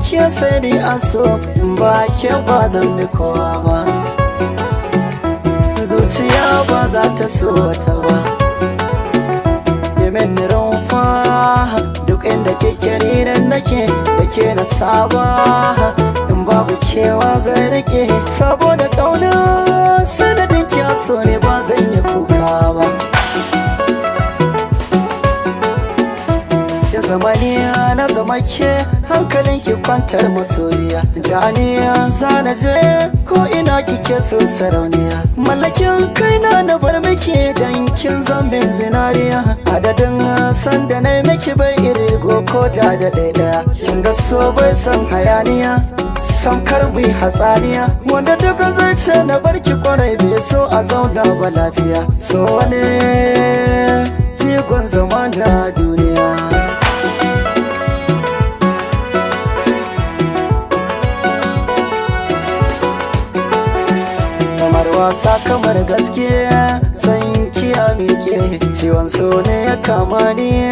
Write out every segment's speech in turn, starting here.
Ke sai ni aso, ba ke ba zan bi kowa ba. Zuciya ba za ta so ta ba. Yemen rumfa, duk inda kike ni nan nake, da ke na saba. In babu kewa zai rike, saboda ƙauna sanadin kyaso ne, ba zan yi kuka ba. Ya zama ni na zama ke, hankalin ki kwantar masoyiya. Janiya zana je ko ina kike so, sarauniya. Mallakin kaina na bar miki, dan kin zambin zinariya. Adadin sanda na miki bai irigo ko da da ɗaya. Kin ga so bai san hayaniya, samkar bi hatsaniya. Wanda duka zai ce na barki kwarai bai so a zauna ba lafiya. So ne jigon zama na duniya. Kamar wasa kamar gaskiya, san kiya miƙe. Ciwon so ne ya kama ni,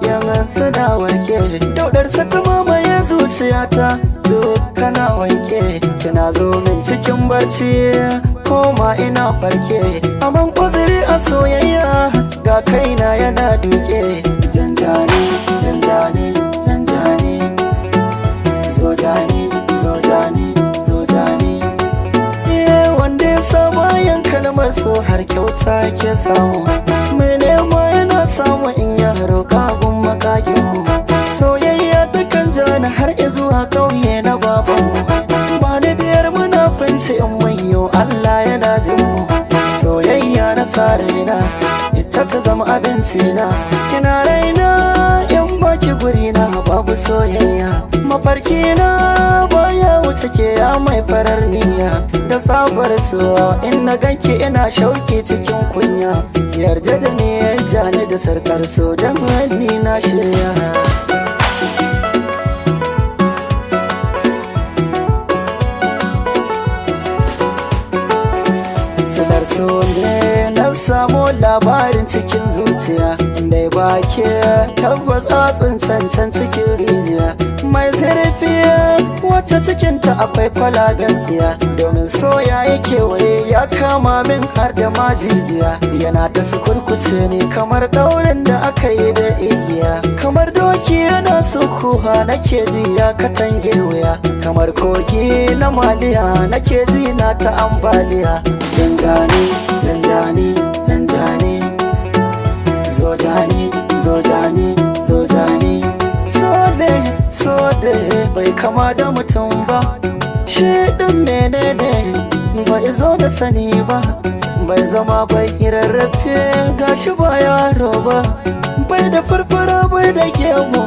yan suna warke. Daudar saka mamaye zuciyata, kana wanke. Kina zo min cikin barci, koma ina farke. Aman uzuri a soyayya, ga kaina yana duke. Janjani, janjani, janjani, zo jani, zo jani, zo jani. Wanda ya sa bayan kalmar so har kyauta ke samu. Mai nema yana samu in ya roƙa gun makaginmu. Soyayya takan jani har zuwa ƙauye na babanmu. Ba da biyar munafunci in manyo, Allah yana jin mu. Soyayya na sa raina, ita ta zama abinci na. Kina raina, in baki guri na babu soyayya. Mafarki na baya wuce ke, ya mai farar niyya da tsabar so. In na ganki ina shauki cikin kunya. Ki yarda da ni, jani da sarkar so, dan ni na shirya. Sanar so ne na samu labarin cikin zuciya, inda ba ke tabbas tsatsin cancan cikin rijiya mai zurfi, wacce cikinta akwai kwalaben tsiya. Domin soya ya kewaye ya kama min har da majijiya, yana ta sukurkuce ne kamar daurin da aka yi da igiya. Kamar doki yana sukuha nake ji ya katange wuya, kamar kogi na maliya nake ji na ta ambaliya. Janjani, janjani, janjani, zo jani, zo jani, zo jani. So ne, so ne bai kama da mutum ba. Shi ɗin menene bai zo da sani ba, bai zama bai rarrafe, gashi ba yaro ba, bai da farfara, bai da gemu.